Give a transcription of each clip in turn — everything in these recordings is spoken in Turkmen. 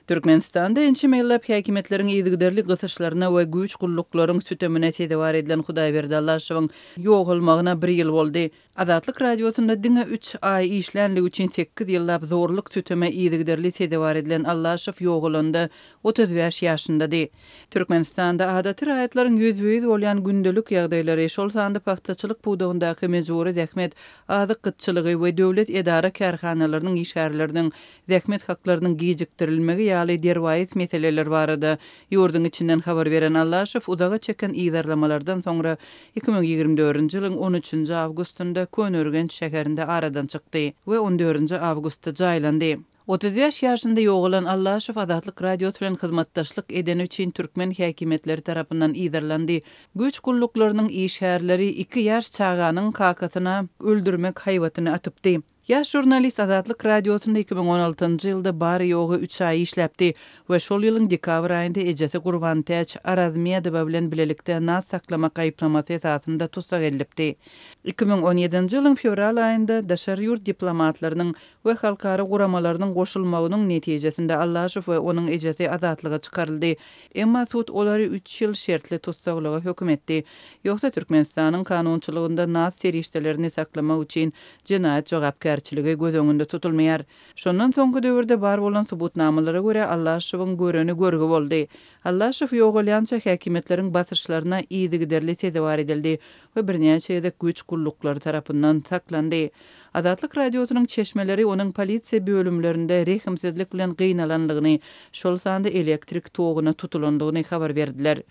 Türkmenistanda ençeme ýyllap häkimiýetleriň yzygiderli gysyşlaryna we güýç gulluklaryň sütemine sezewar edilen Hudaýberdi Allaşowyň ýogalmagyna bir ýyl boldy. Azatlyk Radiosynda diňe üç aý işlänligi üçin sekiz ýyllap zorluk-süteme yzygiderli sezewar edilen Allaşow ýogalanda 35 ýaşyndady. Türkmenistanda adaty raýatlaryň ýüzbe-ýüz bolýan gündelik ýagdaýlary, şol sanda pagtaçylyk pudagyndaky mejbury zähmet, azyk gytçylygy we döwlet edara-kärhanalarynyň işgärleriniň zähmet haklarynyň gijikdirilmegi ýaly derwaýys meseleler barada ýurduň içinden habar beren Allaşow uzaga çeken yzarlamalardan soňra 2024-nji ýylyň on üçünji awgustynda Köneürgenç şäherinde aradan çykdy we on dördünji awgustda jaýlandy. 35 ýaşynda ýogalan Allaşow Azatlyk Radiosy bilen hyzmatdaşlyk edeni üçin türkmen häkimiýetleri tarapyndan yzarlandy. Güýç gulluklarynyň işgärleri iki ýaş çaganyň kakasyna öldürmek haýbatyny atypdy. Ýaş žurnalist Azatlyk Radiosynda 2016-njy ýylda bary-ýogy üç aý işläpdi we şol ýylyň dekabr aýynda ejesi Gurbantäç Arazmedowa bilen bilelikde nas saklamak aýyplamasy esasynda tussag edilipdi. 2017-nji ýylyň fewral aýynda daşary ýurt diplomatlarynyň we halkara guramalarynyň goşulmagynyň netijesinde Allaşow we onuň ejesi azatlyga çykaryldy. Emma sud olary üç ýyl şertli tussaglyga höküm etdi. Ýogsa Türkmenistanyň kanunçylygynda nas serişdelerini saklamak üçin jenaýat jogapkärçiligi göz öňünde tutulmaýar. Şondan soňky döwürde bar bolan subutnamalara görä, Allaşowyň göreni görgi boldy. Allaşow ýogalýança häkimiýetleriň basyşlaryna yzygiderli sezewar edildi we birnäçe gezek güýç gulluklary tarapyndan saklandy. Azatlyk Radiosynyň çeşmeleri onuň polisiýa bölümlerinde rehimsizlik bilen gynalandygyny, şol sanda elektrik toguna tutulandygyny habar berdiler.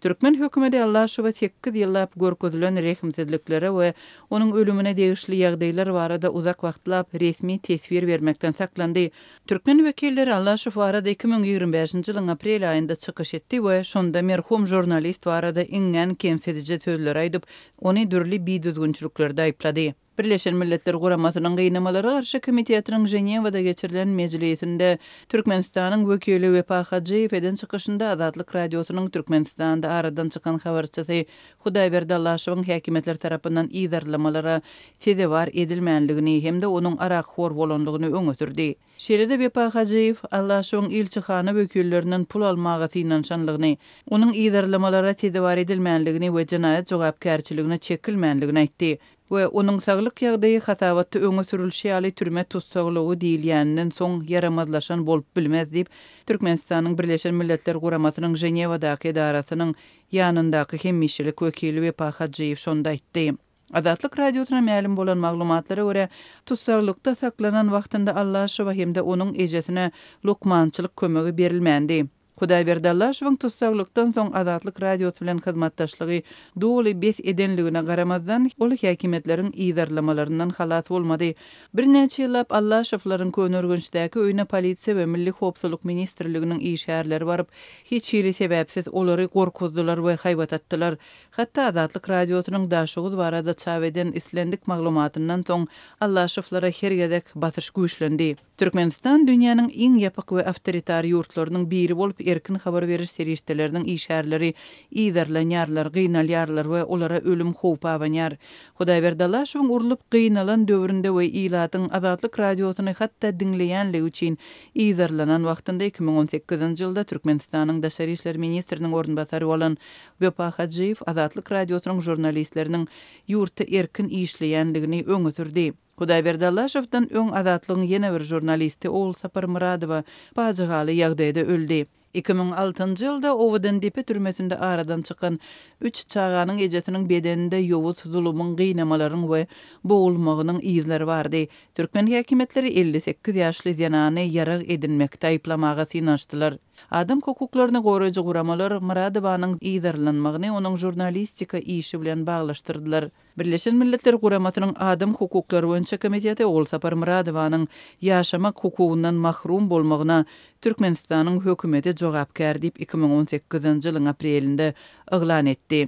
Türkmen hökümeti Allaşowa sekiz ýyllap görkezilen rehimsizliklere we onuň ölümine degişli ýagdaýlar barada uzak wagtlap resmi teswir bermekden saklandy. Türkmen wekilleri Allaşow barada 2025-nji ýylyň aprel aýynda çykyş etdi we şonda merhum žurnalist barada iňňän kemsidiji sözleri aýdyp, ony dürli bidüzgünçiliklerde aýyplady. Birleşen Milletler Guramasynyň Gynamalara garşy komitetiniň Ženewada geçirilen mejlisinde Türkmenistanyň wekili Wepa Hajyýew eden çykyşynda Azatlyk Radiosynyň Türkmenistanda aradan çykan habarçysy Hudaýberdi Allaşowyň häkimiýetler tarapyndan yzarlamalara sezewar edilmändigini hem-de onuň arakhor bolandygyny öňe sürdi. Şeýle-de Wepa Hajyýew Allaşowyň ilçihana wekillerinden pul almaga synanyşanlygyny, onuň yzarlamalara sezewar edilmänligini we jenaýat jogapkärçiligine çekilmänligini aýtdy we onuň saglyk ýagdaýy hasabatda öňe sürülişi ýaly türme tussaglygy diýilýäninden soň ýaramazlaşan bolup bilmez diýip, Türkmenistanyň Birleşen Milletler Guramasynyň Ženewadaky edarasynyň ýanyndaky hemişelik wekili Wepa Hajyýew şonda aýtdy. Azatlyk Radiosyna mälim bolan maglumatlara görä, tussaglykda saklanan wagtynda Allaşowa hem-de onuň ejesine lukmançylyk kömegi berilmändi. Hudaýberdi Allaşowyň tussaglykdan soň Azatlyk Radiosy bilen hyzmatdaşlygy doly bes edenligine garamazdan, ol häkimiýetleriň yzarlamalaryndan halas bolmady. Birnäçe ýyllap Allaşowlaryň Köneürgençdäki öýüne polisiýa we Milli howpsuzlyk ministrliginiň işgärleri baryp, hiç hili sebäpsiz olary gorkuzdylar we haýbat atdylar. Hatda Azatlyk Radiosynyň Daşoguz barada çap eden islendik maglumatyndan soň Allaşowlara her gezek basyş güýçlendi. Türkmenistan dünýäniň iň ýapyk we awtoritar ýurtlarynyň biri bolup erkin habar beriş serişdeleriniň işgärleri yzarlanýarlar, gynalýarlar we olara ölüm howpy abanýar. Hudaýberdi Allaşowyň urlup gynalan döwründe we ilatyň Azatlyk Radiosyny hatda diňleýänligi üçin yzarlanan wagtynda 2018-nji ýylda Türkmenistanyň Daşary işler ministriniň orunbasary bolan Wepa Hajyýew Azatlyk Radiosynyň žurnalistleriniň ýurtda erkin işleýändigini öňe sürdi. Hudaýberdi Allaşowdan öň Azatlygyň ýene bir žurnalisti Ogulsapar Myradowa pajygaly ýagdaýda öldi. 2006-njy ýylda Owadandepe türmesinde aradan çykan üç çaganyň ejesiniň bedeninde ýowuz zulumyň, gynamalaryň we bogulmagynyň yzlary bardy. Türkmen häkimiýetleri 58 ýaşly zenany ýarag edinmekde aýyplamaga synanyşdylar. Adam hukuklaryny goraýjy guramalar Myradowanyň yzarlanmagyny onuň žurnalistika işi bilen baglaşdyrdylar. Birleşen Milletler Guramasynyň Adam hukuklary boýunça komiteti Ogulsapar Myradowanyň ýaşamak hukugyndan mahrum bolmagyna Türkmenistanyň hökümeti jogapkär diýip 2018-nji ýylyň aprelinde yglan etdi.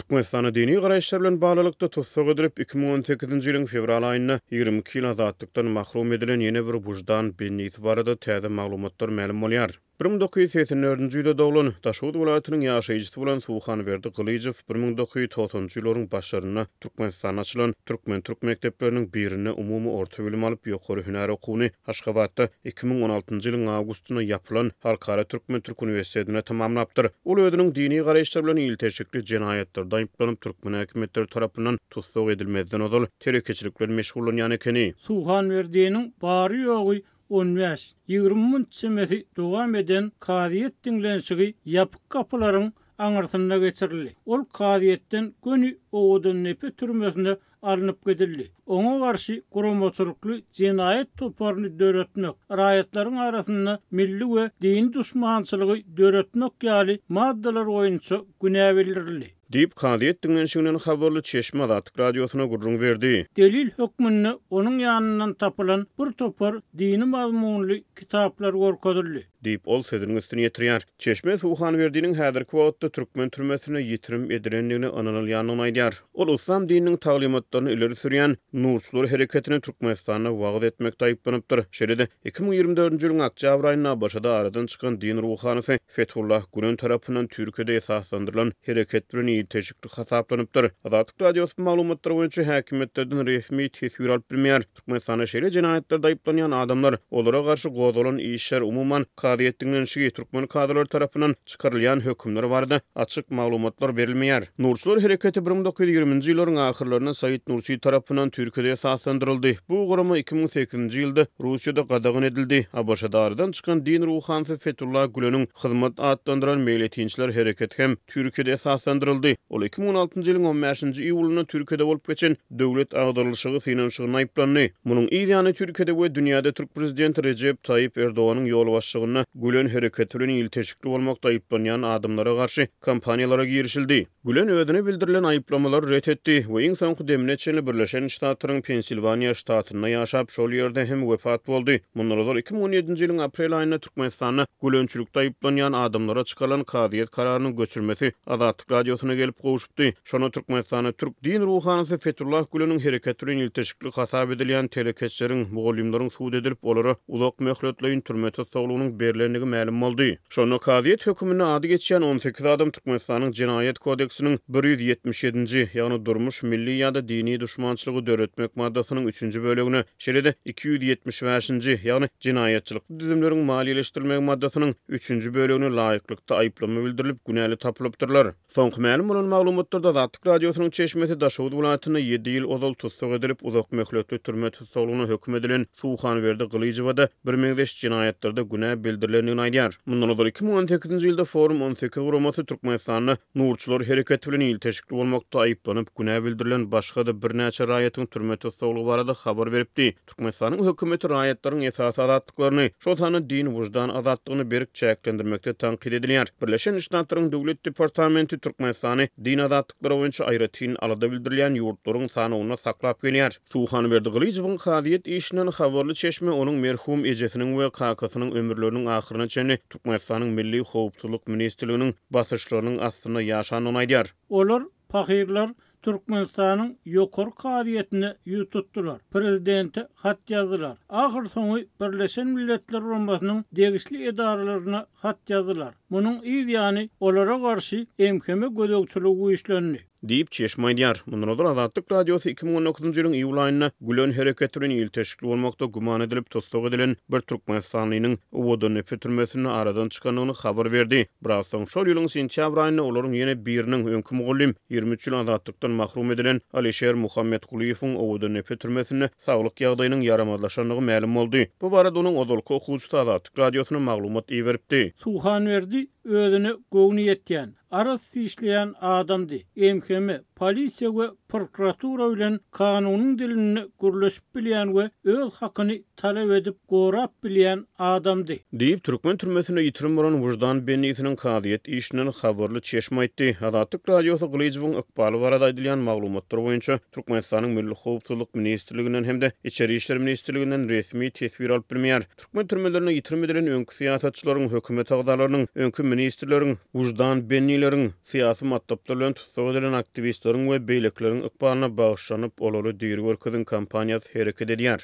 Türkmenistanda dini garaýyşlar bilen baglylykda tussag edilip, 2018-nji ýylyň fewral aýynda 22 ýyl azatlykdan mahrum edilen ýene bir wyždan bendisi barada täze maglumatlar mälim bolýar. 1984-nji ýylda doglan, Daşoguz welaýatynyň ýaşaýjysy bolan Suhanberdi Gylyjow 1990-njy ýyllaryň başlarynda Türkmenistanda açylan türkmen-türk mekdepleriniň birinde umumy orta bilim alyp, ýokary hünär okuwyny Aşgabatda 2016-njy ýylyň awgustynda ýapylan Halkara türkmen-türk uniwersitetinde tamamlapdyr. Ol özüniň dini garaýyşlar bilen ilteşikli jenaýatlarda aýyplanyp, türkmen häkimiýetleri tarapyndan tussag edilmezden ozal telekeçilik bilen meşgullanýan ekeni. Suhanberdiniň bary-ýogy on bäş, 20 minut çemesi dowam eden kazyýet diňlenişigi ýapyk gapylaryň aňyrsynda geçirildi. Ol kazyýetden göni Owadandepe türmesine alnyp gidildi. Oňa garşy guramaçylykly jenaýat toparyny döretmek, raýatlaryň arasynda milli we dini duşmançylygy döretmek ýaly maddalar boýunça günä bildirildi. Diýip, kazyýet diňlenişiginden habarly çeşme Azatlyk Radiosyna gürrüň berdi. Delil hökmünde onuň ýanyndan tapylan bir topar dini mazmunly kitaplar görkezildi. Diýip, ol sözüniň üstüni ýetirýär. Çeşme Suhanberdiniň häzirki wagtda türkmen türmesinde ýitirim edilendigine ynanylýandygyny aýdýar. Ol yslam dininiň taglymatlaryny ileri sürýän Nurçylar hereketini Türkmenistanda wagyz etmekde aýyplanypdyr. Şeýle-de, 2024-nji ýylyň oktýabr aýynda ABŞ-da aradan çykan din ruhanysy Fethullah Gülen tarapyndan Türkiýede esaslandyrylan hereket bilen ilteşikli hasaplanypdyr. Azatlyk Radiosy bu maglumatlar boýunça häkimiýetlerden resmi teswir alyp bilmeýär. Türkmenistanda şeýle jenaýatlarda aýyplanýan adamlar, olara garşy gozgalan işler, umuman, kazyýet diňlenişigi, türkmen kazylary tarapyndan çykarylýan hökümler barada açyk maglumatlar berilmeýär. Nurçylar hereketi 1920-nji ýyllaryň ahyrlarynda Said Nursi tarapyndan Türkiýede esaslandyryldy. Bu gurama 2008-nji ýylda Russiýada gadagan edildi. ABŞ-da aradan çykan din ruhanysy Fetullah Güleniň Hyzmat atlandyran meýletinçiler hereketi hem Türkiýede esaslandyryldy. Ol 2016-njy ýylyň on bäşinji iýulynda Türkiýede bolup geçen döwlet agdarylyşygy synanyşygynda aýyplandy. Munuň yz ýany Türkiýede we dünýäde türk prezidenti Rejep Taýyp Erdoganyň ýolbaşçylygynda Gülen hereketi bilen ilteşikli bolmakda aýyplanýan adamlara garşy kampaniýalara girişildi. Gülen özüne bildirilen aýyplamalary ret etdi we iň soňky demine çenli Birleşen Ştatlaryň Pensilwaniýa ştatynda ýaşap, şol ýerde hem wepat boldy. Mundan ozal 2017-nji ýylyň aprel aýynda Türkmenistanda gülençilikde aýyplanýan adamlara çykarylan kazyýet kararynyň göçürmesi Azatlyk Radiosyna gelip gowşupdy. Şonda Türkmenistanda türk din ruhanysy Fetullah Güleniň hereketi bilen ilteşikli hasap edilýän telekeçileriň, mugallymlaryň sud edilip, olara uzak möhletleýin türme tussaglygynyň berlendigi mälim boldy. Şonda kazyýet höküminde ady geçýän 18 adam Türkmenistanyň Jenaýat kodeksiniň 177-nji, ýagny durmuş, milli ýa-da dini duşmançylygy döretmek maddasynyň üçünji bölegine, şeýle-de 275-nji, ýagny jenaýatçylykly düzümleriň maliýeleşdirilmegi maddasynyň üçünji bölegine laýyklykda aýyplama bildirilip, günäli tapylypdyrlar. Soňky mälim bolan maglumatlarda Azatlyk Radiosynyň çeşmesi Daşoguz welaýatynda ýedi ýyl ozal tussag edilip, uzak möhletli türme tussaglygyna höküm edilen Suhanberdi Gylyjowa-da birmeňzeş jenaýatlarda günä bildirilendigini aýdýar. Mundan ozal 2018-nji ýylda Forum 18 guramasy Türkmenistanda Nurçylar hereketi bilen ilteşikli bolmakda aýyplanyp, günä bildirilen başga-da birnäçe raýatyň türme tussaglygy barada habar beripdi. Türkmenistanyň hökümeti raýatlaryň esasy azatlyklaryny, şol sanda din-wyždan azatlygyny berk çäklendirmekde tankyt edilýär. Birleşen Ştatlaryň Döwlet departamenti Türkmenistany din azatlyklary boýunça aýratyn alada bildirilýän ýurtlaryň sanawynda saklap gelýär. Suhanberdi Gylyjowyň kazyýet işinden habarly çeşme onuň merhum ejesiniň we kakasynyň ömürleriniň ahyryna çenli Türkmenistanyň Milli howpsuzlyk ministrliginiň basyşlarynyň astynda ýaşandygyny aýdýar. Olar pahyrlar Türkmenistanyň Ýokary kazyýetine ýüz tutdular, prezidente hat ýazdylar, ahyrsoňy Birleşen Milletler Guramasynyň degişli edaralaryna hat ýazdylar. Munuň yz ýany olara garşy MHM gözegçiligi güýçlendi. Diýip, çeşme aýdýar. Mundan ozal Azatlyk Radiosy 2019-njy ýylyň iýul aýynda Gülen hereketi bilen ilteşikli bolmakda güman edilip tussag edilen bir türkmenistanlynyň Owadandepe türmesinde aradan çykandygyny habar berdi. Biraz soň, şol ýylyň sentýabr aýynda olaryň ýene biriniň, öňki mugallym, 23 ýyl azatlykdan mahrum edilen Alişer Muhammetgulyýewiň Owadandepe türmesinde saglyk ýagdaýynyň ýaramazlaşandygy mälim boldy. Bu barada onuň ozalky okuwçysy Azatlyk Radiosyna maglumat iberipdi. Suhanberdi özüne göwni ýetýän, arassa işleýän adamdy. MHM, polisiýa we prokuratura bilen kanunyň dilinde gürleşip bilýän we öz hakyny talap edip gorap bilýän adamdy. Diýip, türkmen türmesinde ýitirim bolan wyždan bendisiniň kazyýet işinden habarly çeşme aýtdy. Azatlyk Radiosy Gylyjowyň ykbaly barada aýdylýan maglumatlar boýunça Türkmenistanyň Milli howpsuzlyk ministrliginden hem-de Içeri işler ministrliginden resmi teswir alyp bilmeýär. Türkmen türmelerinde ýitirim edilen öňki syýasatçylaryň, hökümet agzalarynyň, öňki ministrleriň, wyždan bendileriň, syýasy matlaplar bilen tussag edilen aktiwistleriň we beýlekileriň ykbalyna bagyşlanyp, Olary diri görkeziň kampaniýasy hereket edýär.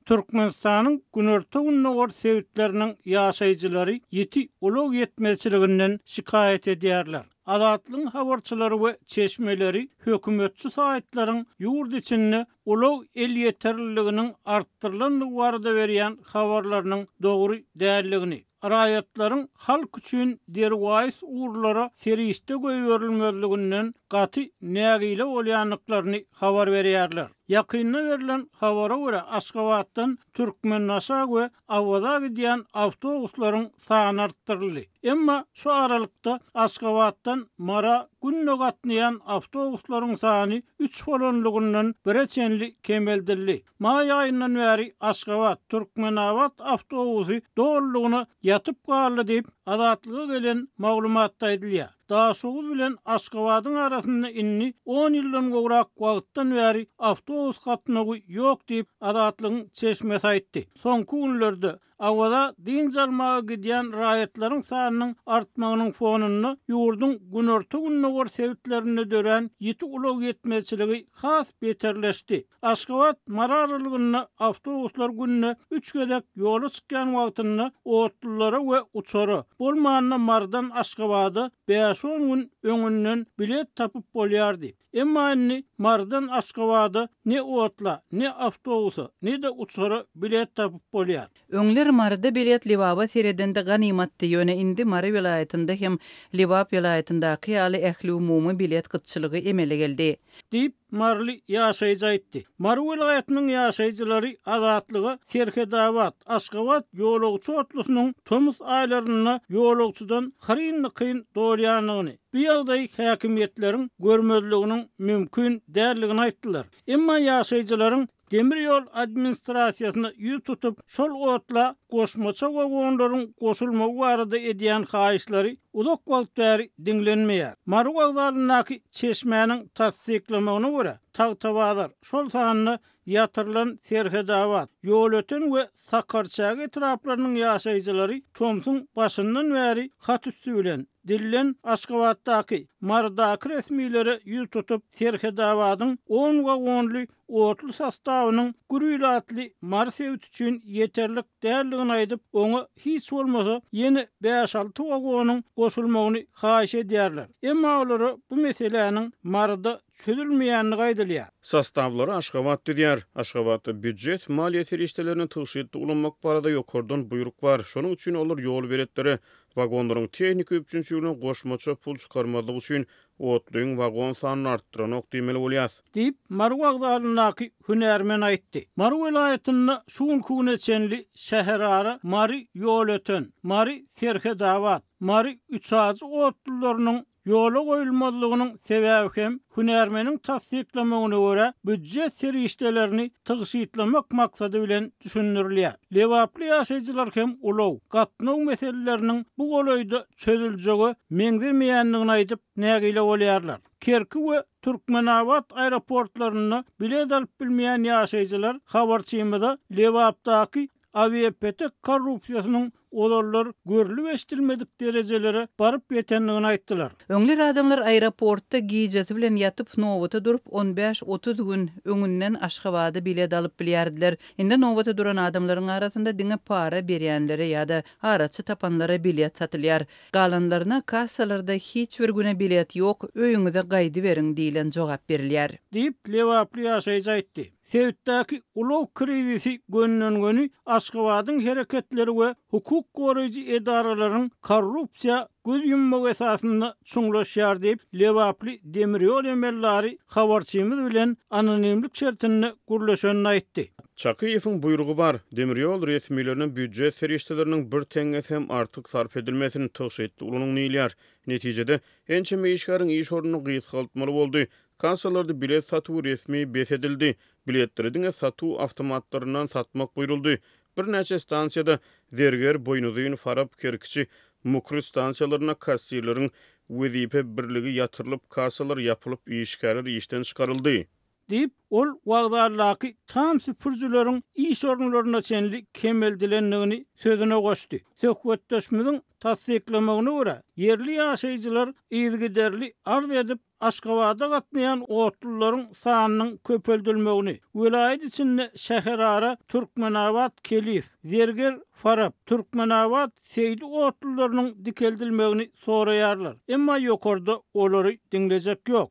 Türkmenistanyň günorta-gündogar sebitleriniň ýaşaýjylary ýiti ulag ýetmezçiliginden şikaýat edýärler. Azatlygyň habarçylary we çeşmeleri hökümetçi saýtlaryň ýurt içinde ulag elýeterliliginiň artdyrylandygy barada berýän habarlarynyň dogry däldigini, raýatlaryň halk üçin derwaýys ugurlara serişde goýberilmezliginden gaty nägile bolýandyklaryny habar berýärler. Ýakynda berlen habara görä, Aşgabatdan Türkmenbaşa we Awaza gidýän awtobuslaryň sany artdyryldy. Emma şu aralykda Aşgabatdan Mara günde gatnaýan awtobuslaryň sany üç bolanlygyndan bire çenli kemeldildi. Maý aýyndan bäri Aşgabat, Türkmenabat awtobusy dolulygyna ýatyp galdy diýip, Azatlyga gelen maglumatda aýdylýar. Daşoguz bilen Aşgabadyň arasynda indi on ýyldan gowrak wagtdan bäri awtobus gatnawy ýok diýip, Azatlygyň çeşmesi aýtdy. Soňky günlerde Awaza dynç almaga gidýän raýatlaryň sanynyň artmagynyň fonunda ýurduň günorta-gündogar sebitlerinde dörän ýiti ulag ýetmezçiligi has beterleşdi. Aşgabat, Mary aralygynda awtobuslar günde üç gezek ýola çykýan wagtynda otlulara we uçara, bolmanda Marydan Aşgabada bäş-on gün öňünden bilet tapyp bolýardy. Emma indi Marydan Aşgabada ne otla, ne awtobusa, ne-de uçara bilet tapyp bolýar. Öňler Maryda bilet Lebaba seredende ganymatdy, ýöne indi Mary welaýatynda hem Lebap welaýatyndaky ýaly ähliumumy bilet gytçylygy emele geldi. Diýip, maryly ýaşaýjy aýtdy. Mary welaýatynyň ýaşaýjylary Azatlyga Serhedabat, Aşgabat ýolagçy otlusynyň tomus aýlarynda ýolagçydan hyryn-dykyn dolýandygyny, bu ýagdaýy häkimiýetleriň görmezliginiň mümkin däldigini aýtdylar. Emma ýaşaýjylaryň Demir ýol administrasiýasyna ýüz tutup, şol otla goşmaça wagonlaryň goşulmagy barada edýän haýyşlary uzak wagt bäri diňlenmeýär. Mary wokzalyndaky çeşmäniň tassyklamagyna görä, Tagtabazar, şol sanda ýatyrylan Serhedabat, Ýolöten we Sakarçäge etraplarynyň ýaşaýjylary tomsuň başyndan bäri hat üsti bilen, dilden Aşgabatdaky, Marydaky resmilere ýüz tutup, Serhedabadyň on wagonly otly sostawynyň gür ilatly Mary sebiti üçin ýeterlik däldigini aýdyp, oňa hiç bolmasa ýene bäş-alty wagonyň goşulmagyny haýyş edýärler. Emma olara bu meseläniň Maryda çözülmeýändigi aýdylýar. Sostawlary Aşgabat düzýär. Aşgabatda býujet maliýe serişdelerini tygşytly ulanmak barada ýokardan buýruk bar. Şonuň üçin olar ýolbeletlere, wagonlaryň tehniki üpjünçiligine goşmaça pul çykarmazlyk üçin otlyň wagon sanyny artdyranok diýmeli bolýas. Diýip, Mary wokzalyndaky hünärmen aýtdy. Mary welaýatynda şu günki güne çenli şäherara Mary-Ýolöten, Mary-Serhedabat, Mary-Üçajy otlularynyň Ýola goýulmazlygynyň sebäbi hem, hünärmeniň tassyklamagyna görä, býujet serişdelerini tygşytlamak maksady bilen düşündirilýär. Lebaply ýaşaýjylar hem ulag, gatnaw meseleleriniň bu golaýda çözüljege meňzemeýändigini aýdyp, nägile bolýarlar. Kerki we Türkmenabat aeroportlarynda bilet alyp bilmeýän ýaşaýjylar habarçymyza Lebapdaky Awiapetek korrupsiýasynyň ozallar görlüp-eşidilmedik derejelere baryp ýetendigini aýtdylar. Öňler adamlar aeroportda gijesi bilen ýatyp, nobata durup, on bäş-otuz gün öňünden Aşgabada bilet alyp bilýärdiler. Indi nobata duran adamlaryň arasynda diňe para berýänlere ýa-da araçy tapanlara bilet satylýar. Galanlaryna kassalarda hiç bir güne bilet ýok, öýüňize gaýdyberiň diýlen jogap berilýär. Diýip, lebaply ýaşaýjy aýtdy. Sebitdäki ulag krizisi gönden-göni Aşgabadyň hereketleri we hukuk goraýjy edaralaryň korrupsiýa göz ýummagy esasynda çuňlaşýar diýip, lebaply demir ýol emeldary habarçymyz bilen anonimlik şertinde gürleşenini aýtdy. Çakyýewiň buýrugy bar, demir ýol resmilerine býujet serişdeleriniň bir teňňesi hem artyk sarp edilmesin, tygşytly ulanyň diýilýär. Netijede, ençeme işgäriň iş ornuny gysgaltmaly boldy. Kassalarda bilet satuwy resmi bes edildi. Biletleri diňe satuw awtomatlaryndan satmak buýruldy. Birnäçe stansiýada, Zerger, Boýnuzyn, Farap, Kerkiçi, Mukry stansiýalarynda kassirleriň wezipe birligi ýatyrylyp, kassalar ýapylyp, işgärler işden çykaryldy. Diýip, ol wokzaldaky tam süpürijileriň iş orunlaryna çenli kemeldilendigini sözüne goşdy. Söhbetdeşimiziň tassyklamagyna görä, ýerli ýaşaýjylar yzygiderli arz edip, Aşgabada gatnaýan otlularyň sanynyň köpeldilmegini, welaýat içinde şäherara Türkmenabat-Kelif, Zerger-Farap, Türkmenabat-Seýdi otlularynyň dikeldilmegini soraýarlar. Emma ýokarda olary diňlejek ýok.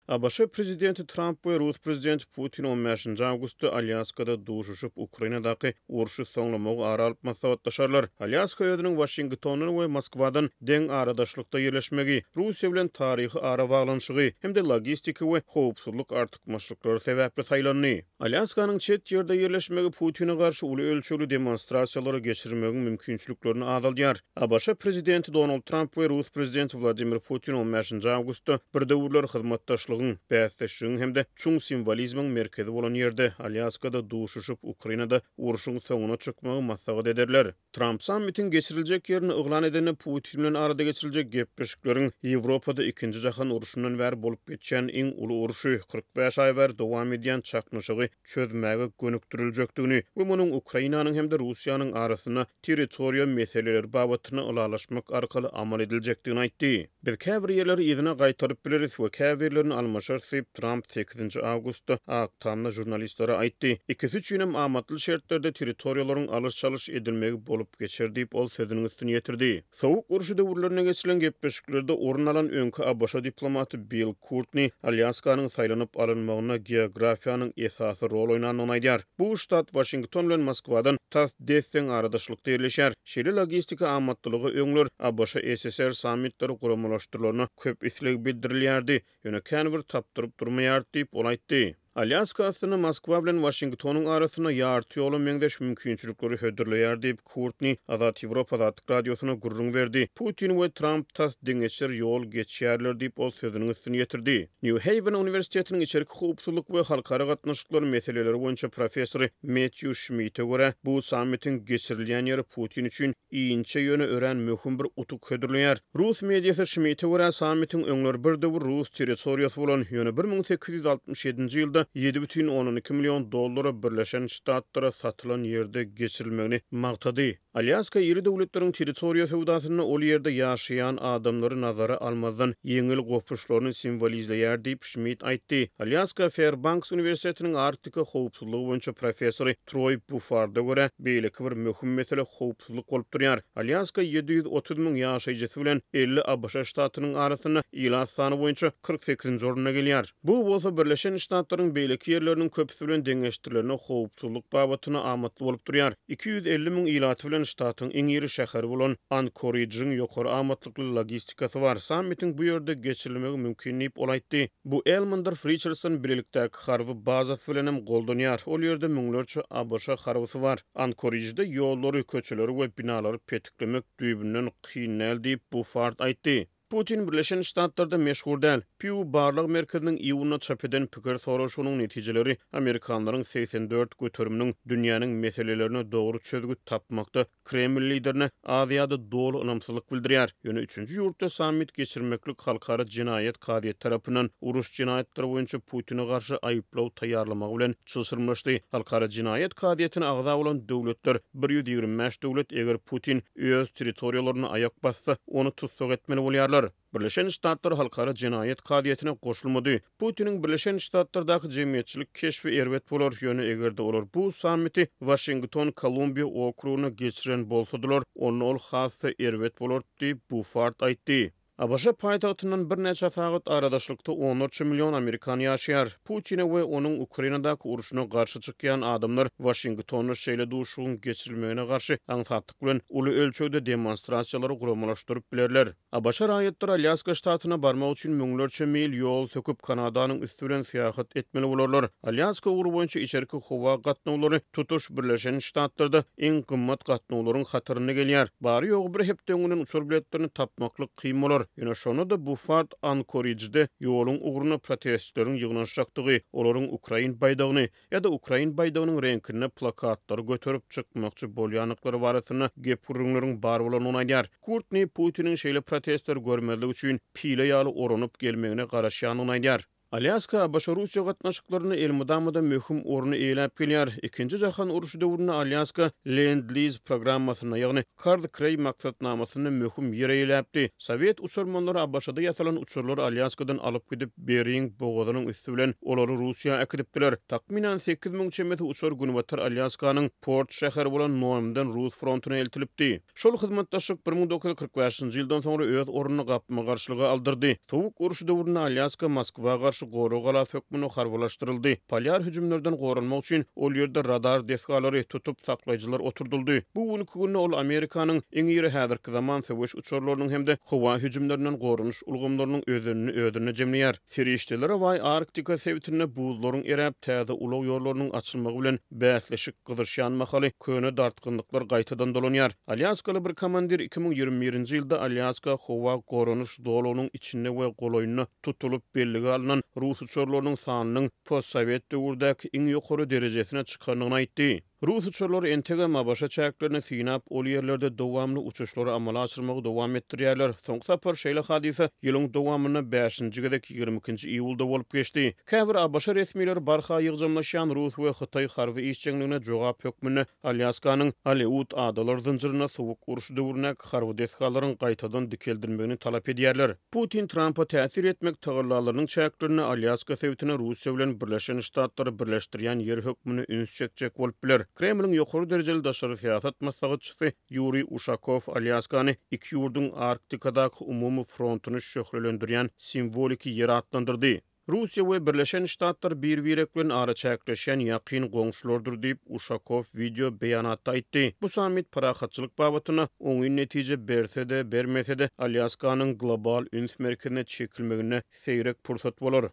ABŞ prezidenti Tramp we rus prezidenti Putin on bäşinji awgustda Alýaskada duşuşyp, Ukrainadaky urşy soňlamagy ara alyp maslahatlaşarlar. Alýaska özüniň Waşingtondan we Moskwadan deň aradaşlykda ýerleşmegi, Russiýa bilen taryhy arabaglanyşygy hem-de logistiki we howpsuzlyk artykmaçlyklary sebäpli saýlandy. Alýaskanyň çet ýerde ýerleşmegi Putine garşy uly ölçegli demonstrasiýalary geçirmegiň mümkinçiliklerini azaldýar. ABŞ prezidenti Donald Tramp we rus prezidenti Wladimir Putin on bäşinji awgustda bir döwürler hyzmatdaşlygyň, bäsdeşligiň hem-de çuň simwolizmiň merkezi bolan ýerde, Alýaskada duşuşyp, Ukrainada urşuň soňuna çykmagy maslahat ederler. Tramp sammitiň geçiriljek ýerini yglan edende Putin bilen arada geçiriljek gepleşikleriň Ýewropada Ikinji jahan urşundan bäri bolup geçýän iň uly urşy, 45 aý bäri dowam edýän çaknyşygy çözmäge gönükdiriljekdigini we munuň Ukrainanyň hem-de Russiýanyň arasynda territoriýa meseleleri babatynda ylalaşmak arkaly amal ediljekdigini aýtdy. Biz käbir ýerleri yzyna gaýtaryp bileris we käbirlerini almaşarys diýip, Tramp sekizinji awgustda Ak Tamda žurnalistlere aýtdy. Ikisi üçinem amatly şertlerde territoriýalaryň alyş-çalyş edilmegi bolup geçer diýip, ol sözüniň üstüni ýetirdi. Sowuk urşy döwürlerinde geçirilen gepleşiklerde orun alan öňki ABŞ diplomaty Bill Kurtni Alýaskanyň saýlanyp alynmagynda geografiýanyň esasy rol oýnandygyny aýdýar. Bu ştat Waşington bilen Moskwadan tas des-deň aradaşlykda ýerleşýär. Şeýle logistika amatlylyga öňler ABŞ-SSR sammitleri guramalaşdyrylanda köp isleg bildirilýärdi, ýöne kän bir tapdyryp durmaýardy diýip, ol aýtdy. Alýaska aslynda Moskwa bilen Waşingtonyň arasynda ýarty ýola meňzeş mümkinçilikleri hödürleýär diýip, Kurtni Azat Ýewropa Azatlyk Radiosyna gürrüň berdi. Putin we Tramp tas deňeçer ýol geçýärler diýip, ol sözüniň üstüni ýetirdi. Nýu-Heýwen uniwersitetiniň içerki howpsuzlyk we halkara gatnaşyklary meseleleri boýunça professory Metýu Şmite görä, bu sammitiň geçirilýän ýeri Putin üçin inçe, ýöne örän möhüm bir utuk hödürleýär. Rus mediasy Şmite görä, sammitiň öňler bir döwür rus territoriýasy bolan, ýöne 1867-nji ýylda 7,2 million dollara Birleşen Ştatlara satylan ýerde geçirilmegini magtady. Alýaska iri döwletleriň territoriýa söwdasynda ol ýerde ýaşaýan adamlary nazara almazdan ýeňil gopuşlaryny simwolizleýär diýip, Şmit aýtdy. Alýaska Fairbanks uniwersitetiniň Arktika howpsuzlygy boýunça professory Troý Buffarda görä, beýleki bir möhüm mesele howpsuzlyk bolup durýar. Alýaska 730 müň ýaşaýjysy bilen 50 ABŞ ştatynyň arasynda ilat sany boýunça 48-nji orunda gelýär. Bu bolsa Birleşen Ştatlaryň beýleki ýerleriniň köpüsi bilen deňeşdirilende howpsuzlyk babatynda amatly bolup durýar. 250 müň ilaty bilen ştatyň iň iri şäheri bolan Ankoridžiň ýokary amatlykly logistikasy bar. Sammitiň bu ýerde geçirilmegi mümkin diýip, ol aýtdy. Bu Elmendorf-Riçardson bilelikdäki harby bazasy bilen hem goldanýar, ol ýerde müňlerçe ABŞ harbysy bar. Ankorijde ýollary, köçeleri we binalary petiklemek düýbünden kyn däl diýip, Buffard aýtdy. Putin Birleşen Ştatlarda meşhur däl. Pew barlag merkeziniň iýunda çap eden pikir soraşygynyň netijeleri amerikanlaryň 84 göteriminiň dünýäniň meselelerine dogry çözgüt tapmakda Kreml liderine az ýa-da doly ynamsyzlyk bildirýär. Ýöne üçünji ýurtda sammit geçirmeklik Halkara jenaýat kazyýeti tarapyndan uruş jenaýatlary boýunça Putine garşy aýyplaw taýýarlamagy bilen çylşyrymlaşdy. Halkara jenaýat kazyýetine agza bolan döwletler, 125 döwlet, eger Putin öz territoriýalaryna aýak bassa, ony tussag etmeli bolýarlar. Birleşen Ştatlar Halkara jenaýat kazyýetine goşulmady. Putiniň Birleşen Ştatlardaky jemgyýetçilik keşbi erbet bolar, ýöne eger-de olar bu sammiti Waşington-Kolumbiýa okrugynda geçiren bolsadylar, onda ol has-da erbet bolardy diýip, Buffard aýtdy. ABŞ paýtagtyndan birnäçe sagat aradaşlykda onlarça million amerikan ýaşaýar. Putine we onuň Ukrainadaky urşuna garşy çykýan adamlar Waşingtonda şeýle duşuşygyň geçirilmegine garşy aňsatlyk bilen uly ölçegde demonstrasiýalary guramalaşdyryp bilerler. ABŞ raýatlary Alýaska ştatyna barmak üçin müňlerçe mil ýol söküp, Kanadanyň üsti bilen syýahat etmeli bolarlar. Alýaska ugry boýunça içerki howa gatnawlary tutuş Birleşen Ştatlarda iň gymmat gatnawlaryň hatarynda gelýär. Bary-ýogy bir hepde öňünden uçar biletlerini tapmaklyk kyn bolar. Ýöne şonda-da Buffard Ankorijde ýoluň ugrunda protestçileriň ýygnanyşjakdygy, olaryň ukrain baýdagyny ýa-da ukrain baýdagynyň reňkinde plakatlary göterip çykmakçy bolýandyklary barasynda gep-gürrüňleriň bar bolandygyny aýdýar. Kurtni Putiniň şeýle protestleri görmezlik üçin pile ýaly oranyp gelmegine garaşýandygyny aýdýar. Alýaska ABŞ-Russiýa gatnaşyklarynda elmydama-da möhüm orny eýeläp gelýär. Ikinji jahan urşy döwründe Alýaska Lend-Liz programmasynda, ýagny karz-kireý maksatnamasynda möhüm ýer eýeläpdi. Sowet uçarmanlary ABŞ-da ýasalan uçarlary Alýaskadan alyp gidip, Bering bogazynyň üsti bilen olary Russiýa äkidipdiler. Takmynan 8000 çemesi uçar Günbatar Alýaskanyň port şäheri bolan Noemden rus frontuna eltilipdi. Şol hyzmatdaşlyk 1945-nji ýyldan soňra öz ornuny gapma-garşylyga aldyrdy. Sowuk uruş döwründe Alýaska Moskwa garşy gorag galasy hökmünde harbylaşdyryldy. Polýar hüjümlerden goranmak üçin ol ýerde radar desgalary, tutup saklaýjylar oturdyldy. Bu günki günde ol Amerikanyň iň iri häzirki zaman söweş uçarlarynyň hem-de howa hüjümlerinden goranyş ulgamlarynyň özenini özünde jemleýär. Serişdelere baý Arktika sebitinde buzlaryň eräp, täze ulag ýollarynyň açylmagy bilen bäsleşik gyzyşýan mahaly köne dartgynlyklar gaýtadan dolanýar. Alýaskaly bir komandir 2021-nji ýylda Alýaska howa goranyş zolagynyň içinde we golaýynda tutulyp bellige alnan rus uçarlarynyň sanynyň postsowet döwürdäki iň ýokary derejesine çykandygyny aýtdy. Rus uçarlary entegem ABŞ çäklerini synap, ol ýerlerde dowamly uçuşlary amala aşyrmagy dowam etdirýärler. Soňky sapar şeýle hadysa ýylyň dowamynda bäşinji gezek 22-nji iýulda bolup geçdi. Käbir ABŞ resmileri barha ýygjamlaşýan rus we hytaý harby işjeňligine jogap hökmünde Alýaskanyň Aleut adalar zynjyrynda Sowuk uruş döwründäki harby desgalaryň gaýtadan dikeldilmegini talap edýärler. Putin Trampa täsir etmek tagallalarynyň çäklerinde Alýaska sebitine Russiýa bilen Birleşen Ştatlary birleşdirýän ýer hökmünde üns çekjek bolup biler. Kremliň ýokary derejeli daşary syýasat maslahatçysy Ýuriý Uşakow Alýaskany iki ýurduň Arktikadaky umumy frontuny şöhlelendirýän simwoliki ýer atlandyrdy. Russiýa we Birleşen Ştatlar bir-birek bilen araçäkleşýän ýakyn goňşulardyr diýip, Uşakow wideo beýanatda aýtdy. Bu sammit parahatçylyk babatynda oňyn netije berse-de, bermese-de, Alýaskanyň global üns merkezine çekilmeginde seýrek pursat bolar.